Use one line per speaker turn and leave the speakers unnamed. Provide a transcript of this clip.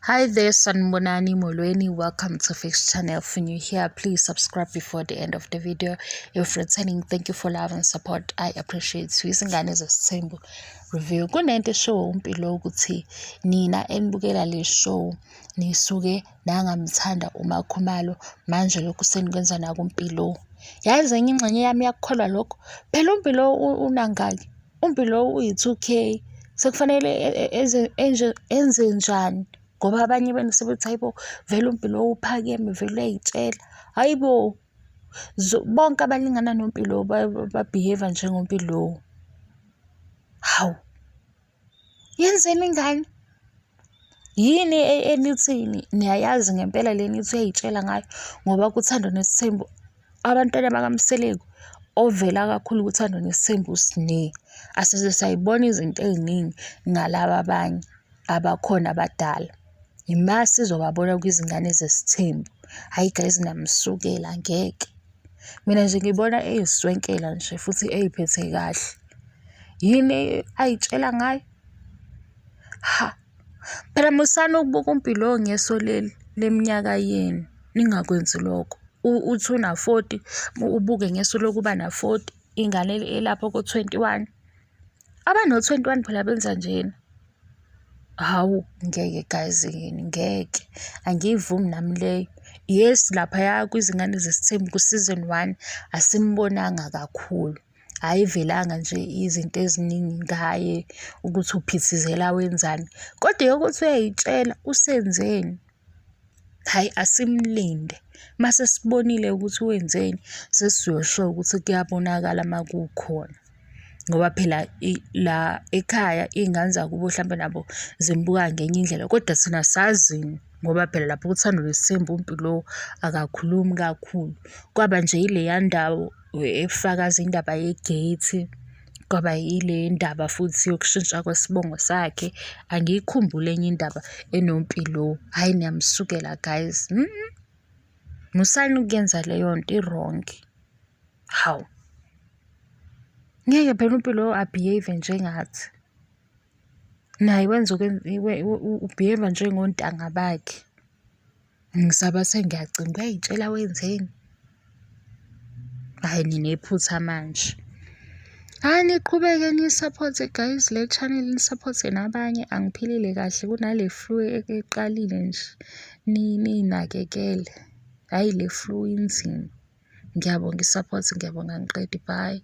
Hi there, Sanibonani Molweni. Welcome to Fix Channel. If you're new here, please subscribe before the end of the video. If returning, thank you for love and support. I appreciate you. Izingane Zesithembu review. Kunento eshow uMpilo ukuthi nina enibukela le show nisuke nangamthanda uMakhumalo, manje lokhu senikwenza nakuMpilo. Yazi enye ingxenye yami iyakukholwa lokho. Phela uMpilo unangaki? UMpilo uyi-2K. Sekufanele enze njani? Ngoba abanye benu sebethi hayibo, vele uMpilo uphakeme, vele uyay'tshela. Hhayi bo, bonke abalingana noMpilo ba-behave-a njengoMpilo. Hawu, yenzeni ingane? Yini enithini? Niyayazi ngempela le nithi uyay'tshela ngayo ngoba kuThando Nesithembu abantwana bakaMseleku ovela kakhulu kuThando Nesithembu uSne. Aseze sayibona izinto ey'ningi ngalaba abanye abakhona abadala. Ima sizobabona kwizingane zesithembu. Hhayi guys, niyamsukela ngeke. Mina nje ngibona eyiswenkela nje futhi ey'phethe kahle. Yini ay'tshela ngayo? Ha, phela musani ukubuka uMpilo ngeso leli leminyaka yenu, ningakwenzi lokho. Uthi una-40, ubuke ngeso lokuba na-40, ingane elapho ko-21. Abano-21 phela benza njena. Hawu, ngeke guys yini, ngeke. Angiyivumi nami leyo. Yes, laphaya kwizingane zesithembu ku-season 1 asimbonanga kakhulu. Ayivelanga nje izinto eziningi ngaye ukuthi uphithizela wenzani. Kodwa eyokuthi uyay'tshela usenzeni? Hhayi, asimlinde. Mase sibonile ukuthi wenzeni, sesizosho ukuthi kuyabonakala uma kukhona. Ngoba phela la ekhaya iy'ngane zakubo hlampe nabo zimbuka ngenye indlela, kodwa thina sazini ngoba phela lapho kuThando Nesithembu uMpilo akakhulumi kakhulu. Kwaba nje ileya ndawo efakaza indaba ye-gate, kwaba yile ndaba futhi yokushintsha kwesibongo sakhe. Angiyikhumbuli enye indaba enoMpilo. Hhayi, niyamsukela guys. Musani ukuyenza leyo nto, i-wrong. Hawu. Ngeke phela uMpilo a-behave njengathi. Naye wenza u-behave-a njengontanga bakhe. Ngisaba sengiyacinga, uyay'tshela wenzeni? Hhayi, ninephutha manje. Hhayi, niqhubeke niyi-support-e guys le channel, ni-support-e nabanye. Angiphilile kahle kunale flu eqalile nje. Niy'nakekele. Hhayi, le flu inzima. Ngiyabonga i-support, ngiyabonga angiqedi, bye.